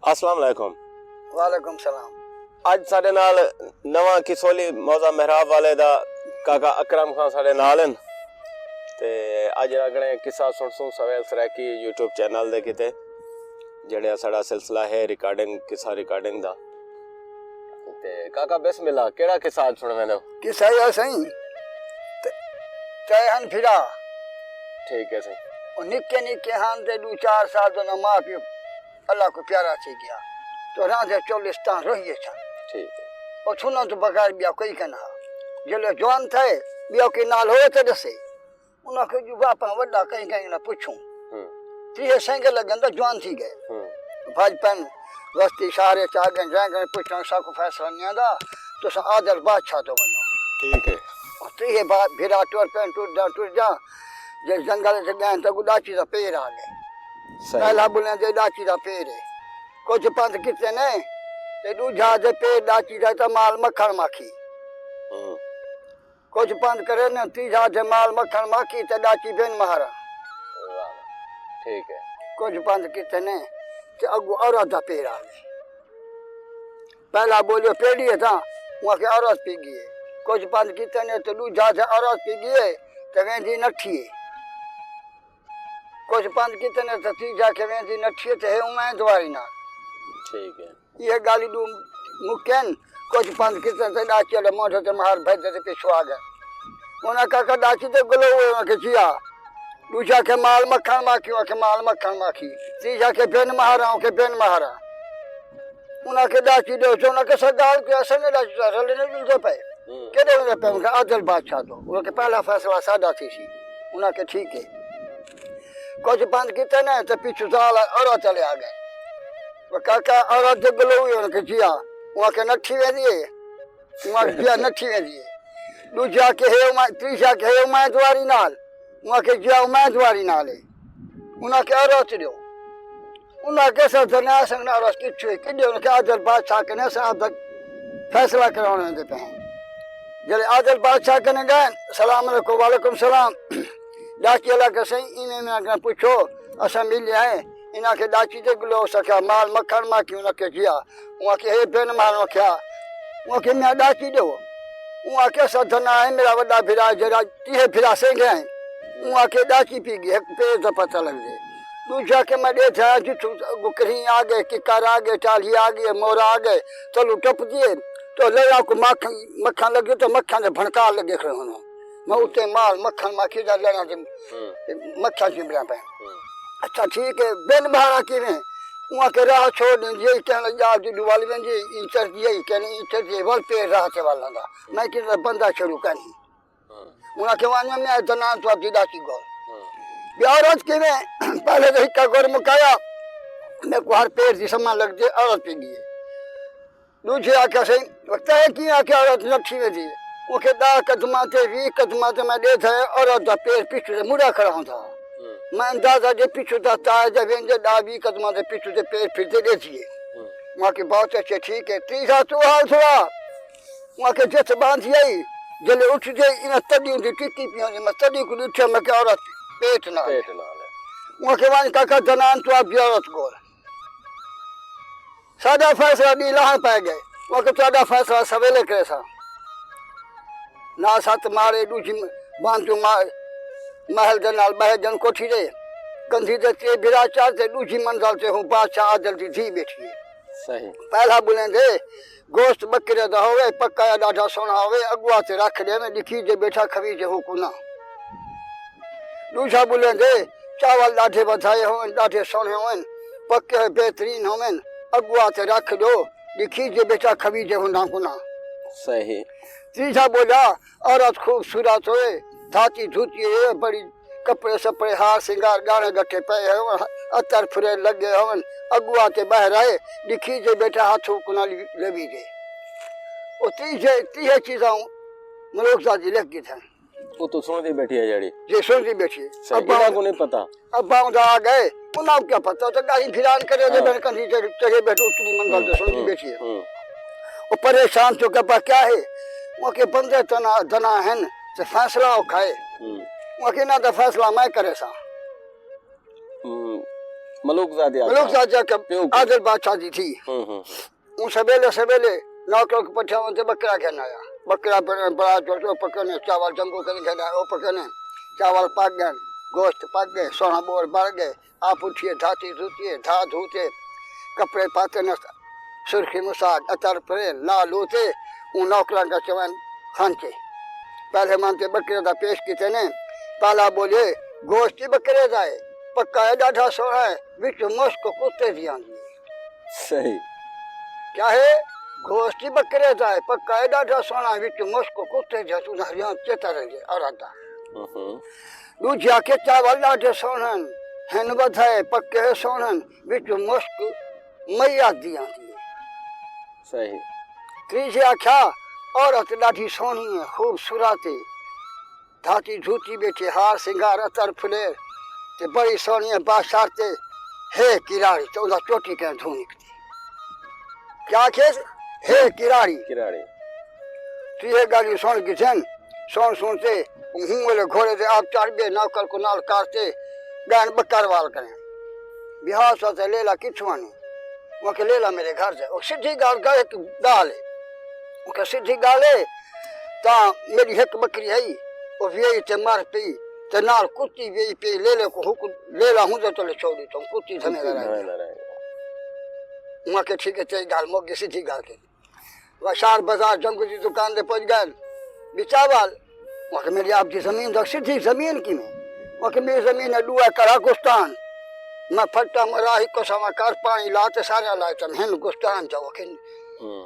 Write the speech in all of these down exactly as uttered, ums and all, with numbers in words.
السلام علیکم۔ وعلیکم السلام۔ اڄ ساݙے نال نواں کسولی موضع محراب والے دا کاکا اکرم خان ساݙے نال ہن۔ تے اڄ رکھݨے قصہ سݨسوں سویل سرائیکی یوٹیوب چینل دے کیتے، جیڑھا ساݙا سلسلہ ہے ریکارڈنگ، قصہ ریکارڈنگ دا۔ تے کاکا بسم اللہ، کیڑھا قصہ اڄ سݨویندے ہو؟ قصہ ایہا سئیں، تے چائے ہن پھرا۔ ٹھیک ہے سئیں۔ او نکے نکے ہن تے ݙو چار سال دو نہ ماء پیو اللہ کوں پیارا تھی ڳیا۔ تو راندے چولستان روہیے چھن۔ ٹھیک ہے۔ او تھناں توں بغیر ٻیا کوئی کنا۔ جلے جوان تھئے، ٻیا کوئی نال ہوئے تے ݙسے۔ انہاں آکھیا جو باپا وݙا کہیں کہیں نہ پچھوں۔ ہوں۔ تریہے سینگے لڳن تاں جوان تھی ڳئے۔ ہوں۔ بھڄ پن وستی شہر اچ آ ڳئے، جئیں کہیں پچھݨ ساکوں فیصلہ نئیں آندا، تساں عادل بادشاہ توں ونڄو۔ ٹھیک ہے۔ تریہے بعد بھرا ٹر پئن، ٹرداں ٹرداں جے جنگل اچ ڳئے تاں اڳوں ݙاچی دا پیر آ ڳئے۔ صحیح۔ پہلا ٻلیں دے ݙاچی دا پیر ہے۔ کجھ پندھ کیتے نے تے ݙوجھا دے پیر ݙاچی دا تے مال مکھݨ ماکھی۔ ہوں۔ کجھ پندھ کرے نے تیجھا دے مال مکھݨ ماکھی تے ݙاچی بن مہارا۔ واہ، ٹھیک ہے۔ کجھ پندھ کیتے نے تے اڳوں عورت دا پیر آ ڳئے۔ پہلا ٻولیو پیڑی ہے تاں اوں آکھے عورت پی ڳئی ہے۔ کجھ پندھ کیتے نے تے ݙوجھا تے عورت پی ڳئی ہے تے ویندی نٹھی ہے۔ کجھ پندھ کیتے نے تے تیجھا کے ویندی نٹھی ہے تے ہے امیدواری نال۔ ٹھیک ہے۔ ایہے ڳالھیں ݙو مکین۔ کجھ پندھ کیتے تے ݙاچی آلے مونڈھے تے مہار بھڄدے تے پچھوں آ ڳئے۔ انہاں کاکا ݙاچی تے گلو ہوئے انہاں کے جیا۔ ݙوجھا کے مال مکھݨ ماکھی، انہاں کے مال مکھݨ ماکھی۔ تیجھا کے بن مہارا، انہاں کے بن مہارا۔ انہاں کے ݙاچی ݙیو جو انہاں کے سا ڳالھ کے اساں نے ݙاچی دا رلے نے ڄلدے پئے۔ ہوں۔ کیݙے ویندے پئے؟ انہاں کے عادل بادشاہ توں۔ انہاں کے پہلا فیصلہ ساݙا تھیسی۔ انہاں کے ٹھیک ہے۔ کجھ پندھ کیتے نے تے پچھوں زال عورت آلے آ ڳئے۔ او کاکا عورت دے گلو ہوئی انہاں کے جیا۔ انہاں کے نٹھی ویندی ہے۔ انہاں کے جیا نٹھی ویندی ہے۔ ݙوجھا کے ہے اما-، تیجھا کے ہے امیدواری نال۔ انہاں کے جیا امیدواری نال ہے۔ انہاں کے عورت ݙیو۔ انہاں کے سر دنیا سنگ نال عورت کچھو ہے۔ کݙے انہاں کے عادل بادشاہ کنے اساں آپدا فیصلہ کراوݨ ویندے پئے ہیں۔ جلے عادل بادشاہ کنے ڳئے، سلام علیکم، وعلیکم سلام۔ ݙاچی آلا کے سئیں، ایویں میں اڳاں پچھو، اساں ملے ہیں۔ انہاں کے ݙاچی دے گلو اساں کیا مال مکھݨ ماکھی انہاں کے جیا۔ اوں آکھے ہے بن مہار، اوں آکھیا۔ اوں آکھے میاں ݙاچی ݙیو۔ اوں آکھے اساں دھنا ہے، میرا وݙا بھرا جیڑھا تیہے بھرا سینگے ہیں۔ اوں آکھے ݙاچی پی ڳئی، ہک پیر دا پتہ لڳدے۔ ݙوجھا کے میں ݙیدھا جتھوں اڳوں کرہیں آ ڳئے، ککر آ ڳئے، ٹالھی آ ڳئی، مور آ ڳئے، تلوں ٹپ ڳئے۔ تو لیا کو مکھ، مکھݨ لڳے تو مکھݨ دے بھݨکار لڳے کھڑے ہوندے۔ میں اتے مال مکھݨ ماکھی دا لیݨا تے ہوں۔ مکھݨ چمبڑا پئے۔ ہوں۔ اچھا ٹھیک ہے، بن مہارا کیویں؟ اوں آکھے راہ چھوڑ ݙیندی ہے، کہݨ ڄا جی ݙوال ویندی ہے، ایں چڑھدی ہے، کہݨ ایں چڑھدی ہے، ول پیر راہ تے ول آندا۔ میں کہیں دا بندہ شروع کریں۔ ہوں۔ انہاں آکھے ونڄ میں دنان توں آپدی ݙاچی ڳول۔ ہوں۔ ٻیا عورت کیویں؟ پہلے تاں ہکا ڳول مکایا، میکوں ہر پیر دی سمجھ لڳدی ہے، عورت پئی ڳئی ہے۔ ݙوجھے آکھیا سئیں، وقت ہے کیویں؟ آکھیا عورت نٹھی ویندی ہے۔ اوں آکھے ݙاہ قدماں تے، ویہہ قدماں تے میں ݙیدھا ہے، عورت دا پیر پچھوں تے مڑا کھڑا ہوندا۔ ہوں۔ میں اندازہ جے پچھوں دا تائے جے ویندے ݙاہ ویہہ قدماں تے پچھوں تے پیر پھردے ݙیدھی ہے۔ ہوں۔ اوں آکھے بہت اچھے، ٹھیک ہے، تیجھا توں حال تھوڑا۔ اوں آکھے جتھ ٻاندھی آئی، جلے اٹھدی آئی، انہاں تݙی اوندی ٹکی پئی ہوندی، میں تݙی کوں ݙٹھیا، میں کہیا عورت پیٹ نال ہے۔ پیٹ نال ہے۔ اوں آکھے ونڄ کاکا دنان توں آپدی عورت ڳول۔ ساݙا فیصلہ ݙینہہ لہݨ پئے ڳئے۔ اوں آکھے تہاݙا فیصلہ سویلے کریساں۔ نال ست مارے ݙوجھی بانھ توں مار، محل دے نال ٻہے ڄݨ کوٹھی دے کندھی دے تے بھرا چڑھ تے ݙوجھی منزل تے ہوں بادشاہ عادل دی دھی ٻیٹھی ہے۔ صحیح۔ پہلا ٻلیں دے گوشت ٻکرے دا ہووے، پکایا ݙاڈھا سوہݨا ہووے، اڳوا تے رکھ ݙیویں، ݙکھیجے ٻیٹھا کھویجے ہوں کوں نہ۔ ݙوجھا ٻلیں دے چاول ݙاڈھے ودھائے ہوون، ݙاڈھے سوہݨے ہوون، پکے ہوئے بہترین ہوون، اڳوا تے رکھ ݙیو، ݙکھیجے ٻیٹھا کھویجے ہوں نہ کوں نہ۔ صحیح۔ تیجھا ٻولا عورت خوبصورت ہوئے، دھاتی دھوتی ہوئے، بڑی کپڑے سپڑے، ہار سنگار، ڳاݨے ڳٹھے پئے ہوون، عطر پھرے لڳے ہوون، اڳوا تے ٻاہر آئے، ݙکھیجے ٻیٹھا ہتھ کوں نہ لویجے۔ او تیجھے، تیجھے چیزاں ملوک ذات دی لکھ ڳئے تھن۔ او توں سݨدی ٻیٹھی ہے جیڑھی؟ جی سݨدی ٻیٹھی ہے۔ صحیح، انہاں کوں نئیں پتہ۔ ابا اوندا آ ڳئے، انہاں کوں کیا پتہ، او تاں ڳالھیں پھران کرے دے ہاں۔ بن کندھی تے چڑھے ٻیٹھے اتلی منزل تے سݨدی ہوں، ٻیٹھی ہے۔ ہوں۔ او پریشان تھیو کہ ابا کیا ہے؟ او آکھے بندے تنا دنا ہن تے فیصلہ اوکھا ہے۔ ہوں۔ او آکھے انہاں دا فیصلہ میں کریساں۔ ہوں۔ ملوک زادی آکھیا۔ ملوک زادی آکھیا، پیو کوں۔ عادل بادشاہ دی دھی۔ ہوں، ہوں، ہوں۔ اوں سویلے سویلے نوکر کوں پٹھیا ونڄ تے ٻکرا گھن آیا۔ ٻکرا بݨ-، بݨا چوٹو پکے نے، چاول چنڳو کری گھن آیا، او پکے نے۔ چاول پک ڳئے، گوشت پک ڳئے، سوہݨا ٻوڑ بݨ ڳئے۔ آپ اٹھیے، دھاتی دھوتیے، دھا دھوتے، کپڑے پاتے نے، سرخی مساگ، عطر پھرے، لا لوتے، اوں نوکراں کوں چوین خانچے۔ پہلے مان تے ٻکرے دا پیش کیتے نے، پہلا ٻولے، گوشت ہی ٻکرے دا ہے، پکا ہے، ݙاڈھا سوہݨا ہے، وچ مشک کتے دی آندی ہے۔ صحیح۔ کیا ہے؟ گوشت ہی ٻکرے دا ہے، پکا ہے، ݙاڈھا سوہݨا ہے، وچ مشک کتے دی آندی ہے۔ توں ہریاں چیتا رہندے، عورت دا۔ ہوں ہوں۔ ݙوجھے آکھے، چاول ݙاڈھے سوہݨے ہن، ہن ودھائے، پکے سوہݨے ہن، وچ مشک میت دی آندی ہے۔ صحیح۔ تریجھے آکھیا، عورت ݙاڈھی سوہݨی ہے، خوبصورت ہے، دھاتی دھوتی ٻیٹھی، ہار سنگار عطر پھلے، تے بڑی سوہݨی ہے، باشرط ہے کراڑی، تے اوندا چوٹی کہیں دھو نکتی۔ کیا آکھیس؟ ہے کراڑی۔ کراڑی۔ تریہے ڳالھیں سݨ گھدن، سݨ سݨ تے ہوں ویلے گھوڑے تے آپ چڑھ ڳئے، نوکر کوں نال کر تے ڳئن ٻکر وال کرݨ۔ بہا سا تے لیلا کتھوں آنی؟ اوں آکھیا، لیلا میݙے گھر تے۔ او سدھی ڳالھ کر، ہک ڳالھ ہے۔ اوں آکھیا، سدھی ڳالھ ہے، تاں میݙی ہک ٻکری ہئی، او ویئی تے مر پئی، تے نال کتی ویئی پئی، لیلے کوں ہک لیلا ہوندے تلے چھوڑ ݙتم، کتی دھمے دا رہ ڳیا۔ اوں آکھیا، ٹھیک ہے، تیݙی ڳالھ مک ڳئی، سدھی ڳالھ کیتی۔ وشال بازار جنگو دی دکان تے پڄ ڳئے۔ ٻچاول، اوں آکھیا، میݙی آپ دی زمین دا سدھی زمین کیویں؟ اوں آکھیا، میݙی زمین ہے ݙو ایکڑ گستان۔ میں پھٹا مرا ہکو سوا کر پاݨی لا تے سارے لا ݙتن، ہن گستان چا۔ اوں آکھیا، ہوں۔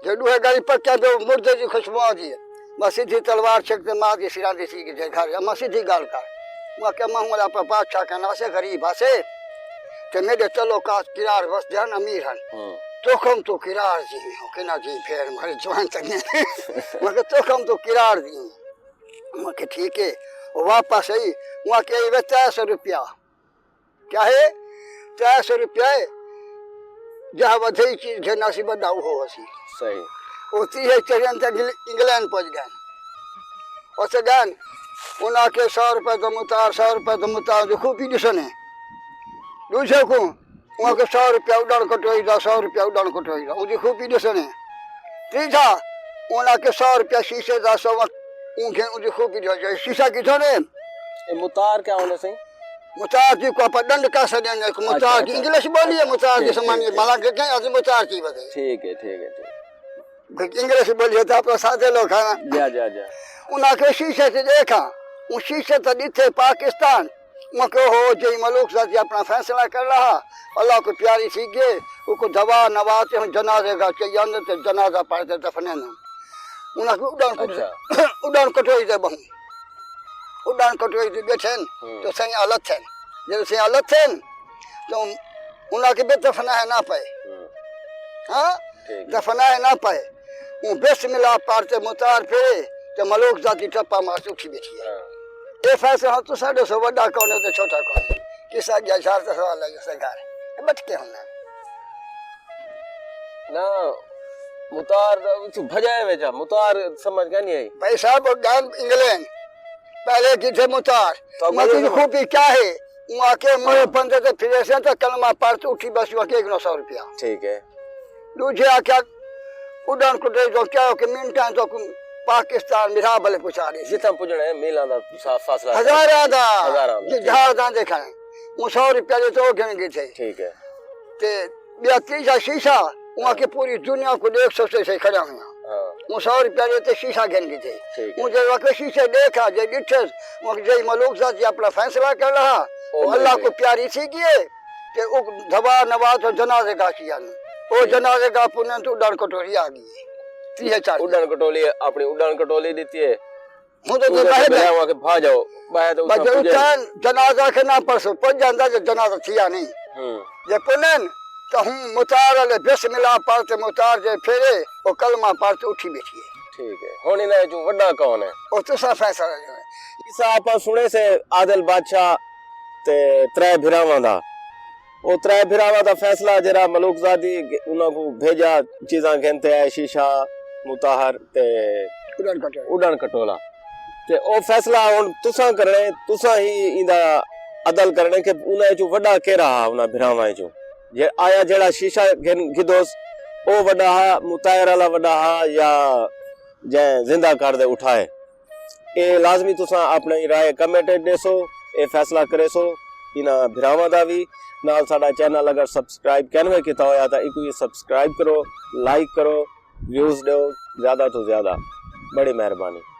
جے ݙوہیں ڳالھیں پکیاں تے مردے دی خوشبو آندی ہے۔ میں سدھی تلوار چھک تے ماں دی سراندی سی ڳئے گھر، اماں سدھی ڳالھ کر۔ اوں آکھیا، میں ہوں اپݨا بادشاہ کہنا سے غریب ہاسے، تے میݙے تعلقات کراڑ وسدے ہن، امیر ہن۔ ہوں۔ تخم توں کراڑ دی ہوں، کنا دی بھیݨ مر جوان تنگے۔ میں آکھیا، تخم توں کراڑ دی ہوں۔ میں آکھیا، ٹھیک ہے۔ او واپس آئی، اوں آکھیا، اے وے ترے سو روپیہ۔ کیا ہے؟ ترے سو روپیہ ہے۔ جہا ودھئی چیز گھن آسی، وݙا اوہو ہسی۔ صحیح۔ او تریہے چڑھن تے انگل-، انگلینڈ پڄ ڳئن۔ اتھے ڳئن، انہاں آکھے، سو روپے دا متار، سو روپے دا متار، دی خوبی ݙسݨے۔ ݙوجھے کوں، اوں آکھے، سو روپیہ اݙݨ کٹوئی دا، سو روپیہ اݙݨ کٹوئی دا، اوندی خوبی ݙسݨے۔ تریجھا، انہاں آکھے، سو روپیہ شیشے دا، سو اوں گھن اوندی خوبی ݙسݨے۔ شیشہ کتھوں نے؟ اے متار کیا ہوندے سئیں؟ متار دی کو اپݨا ݙنڈ کر سݙیندے، ہک متار اچھا، دی اچھا۔ انگلش ٻولی ہے، متار دی ٹھیک، سمجھ ٹھیک، ٹھیک۔ ملنگ کہیں، اسی متار کی ودے۔ ٹھیک ہے، ٹھیک ہے، ٹھیک۔ انگلش ٻولی ہے تاں اپݨا سادے لوک ہیں۔ جا، جا، جا۔ انہاں آکھے شیشے تے ݙیکھاں، اوں شیشے تے ݙٹھے پاکستان۔ اوں آکھے، اوہو، جئیں ملوک زادی اپݨا فیصلہ کر لہا، اللہ کوں پیاری تھی ڳئے، اوکوں دوا نوا تے ہݨ جنازے دا چئی آندن تے جنازہ پڑھ تے دفنیندن۔ انہاں آکھے، اݙݨ کٹ-، اچھا۔ اݙݨ کٹوئی تے ٻہوں۔ اݙݨ کٹوئی تے ٻیٹھن، ہوں۔ تے سئیں التھن۔ جݙوں سئیں التھن، تے انہاں آکھے، بے دفنائے نہ پئے۔ ہوں۔ ہاں؟ ٹھیک ہے۔ دفنائے نہ پئے۔ اوں بسم اللہ پڑھ تے متار پھرے، تے ملوک زادی ٹپا مار تے اٹھی ٻیٹھی ہے۔ ہاں۔ اے فیصلہ ہݨ تساں ݙسو، وݙا کون ہے تے چھوٹا کون ہے؟ کس آ ڳیا؟ اشار تے سوال لڳے سے گھر۔ اے ٻٹکے ہوندن۔ نہ، متار دا اتھوں بھڄائے ویچا، متار سمجھ کائنی آئی۔ بھائی صاحب، او ڳئن انگلینڈ، پہلے کیتے متار۔ تو میں تیری خوبی کیا ہے؟ اوں آکھے، مرے بندے تے پھریسیں تے کلمہ پڑھ تے اٹھی ٻہسوں، آکھے، ہک نو سو روپیہ۔ ٹھیک ہے۔ ݙوجھے آکھیا، اݙݨ کٹوئی تے کیا ہو کہ منٹاں توں پاکستان میرا بلے پہنچا ݙیسی۔ جتھاں پڄݨا ہے، میلاں دا فا-، فاصلہ ہزاراں دا۔ ہزاراں دا، جی، ٹھیک۔ جہاز دا ݙیکھݨ۔ اوں سو روپیہ ݙتے او گھن ڳئے۔ ٹھیک ہے۔ تے ٻیا تیجھا شیشہ، اوں آکھے، پوری دنیا کوں ݙیکھ، سستے سے کھڑا ہویا۔ ہاں۔ اوں سو روپیہ ݙتے شیشہ گھن ڳئے۔ ٹھیک ہے۔ اوں جے آکھے، شیشے ݙیکھا، جے ݙٹھس، اوں آکھے، جئیں ملوک زادی اپݨا فیصلہ کر لہا، او او اللہ میرے۔ کوں پیاری تھی ڳئی ہے، تے او دوا نوا تے جنازے گاہ چئی آندن۔ او ٹھیک۔ جنازے گاہ پڄݨ تے اݙݨ کٹولی آ ڳئی ہے۔ تریہے چڑھ ڳئے۔ اݙݨ کٹولی، اپݨی اݙݨ کٹولی ݙتی ہے۔ ہوں تو اوں دے دے باہر بھرا ہے۔ ہوا کہ بھا جاؤ، ٻاہر تو اتھاں بھڄ پڄے۔ اتھاں جنازہ کے نہ پرسوں، پڄ جاندا جو جنازہ تھیا نہیں۔ ہوں۔ جے پنن تو ہوں متار والے بسم اللہ پڑھ تے متار جے پھیرے، او کلمہ پڑھ تے اٹھی ٻیٹھی ہے۔ ٹھیک ہے۔ ہݨ انہاں وچوں وݙا کون ہے؟ او تساں فیصلہ کرو۔ قصہ آپاں سݨے سے عادل بادشاہ تے ترے بھراواں دا۔ او ترے بھراواں دا فیصلہ جیڑھا ملوک زادی انہاں کوں بھیجا، چیزاں گھن تے آئے، شیشہ، متار تے اݙݨ کٹولا۔ اݙݨ کٹولا۔ تے او فیصلہ ہݨ تساں کرݨے، تساں ہی ایندا عدل کرݨے کہ انہاں وچوں وݙا کیڑھا ہا، انہاں بھراواں وچوں جے آیا جیڑھا شیشہ گھن گھدوس، او وݙا ہا، مطہر والا وݙا ہا یا جے زندہ کر دے اٹھائے؟ اے لازمی تساں اپݨی رائے کمنٹ وچ ݙیسو، اے فیصلہ کریسو انہاں بھراواں دا وی۔ نال ساݙا چینل اگر سبسکرائب کینویں کیتا ہویا تاں ایکوں وی سبسکرائب کرو، لائک کرو، ویوز ݙیو زیادہ توں زیادہ۔ بڑی مہربانی۔